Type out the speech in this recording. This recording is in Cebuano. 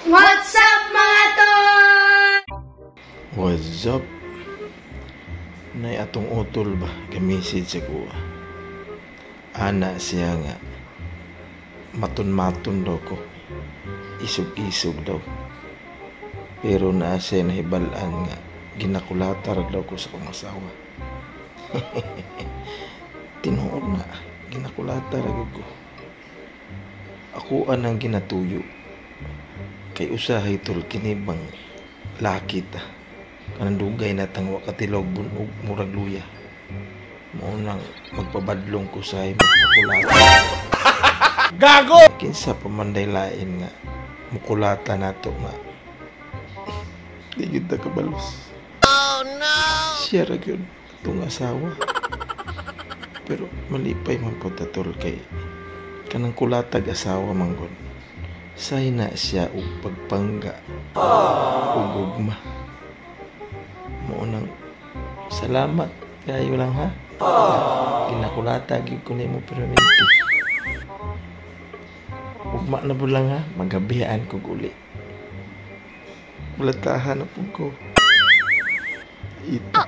What's up, mga tol? What's up? Nay atong utol ba, ga-message sa kuha. Ana siya nga, maton-maton daw ko. Isog-isog daw. Pero naa siya nahibal-an nga, ginakulata ra daw ko sa kong asawa. Tinuod na, ginakulata ra gyud ko. Ako anang ginatuyo. Kay usahay, tol, kini bang laki ta. Kanang dugay na tang wa katilog bunog murag luya. Mao nang magpabadlong ko sa magpakulata. Gago! Kinsa pa man day lain nga mukulata nato nga di gyud ta kabalos. Oh no! Siya ra gyud atong asawa. Pero malipay man po ta, tol, kay kanang kulatag asawa man gud. Say na siya og pagpangga ug gugma. Mao nang salamat kayo lang ha. Ginakulata gyud ko nimo permanente. Ugma na po lang ha, magabihan ko uli. Kulatahan na po ko. Ito.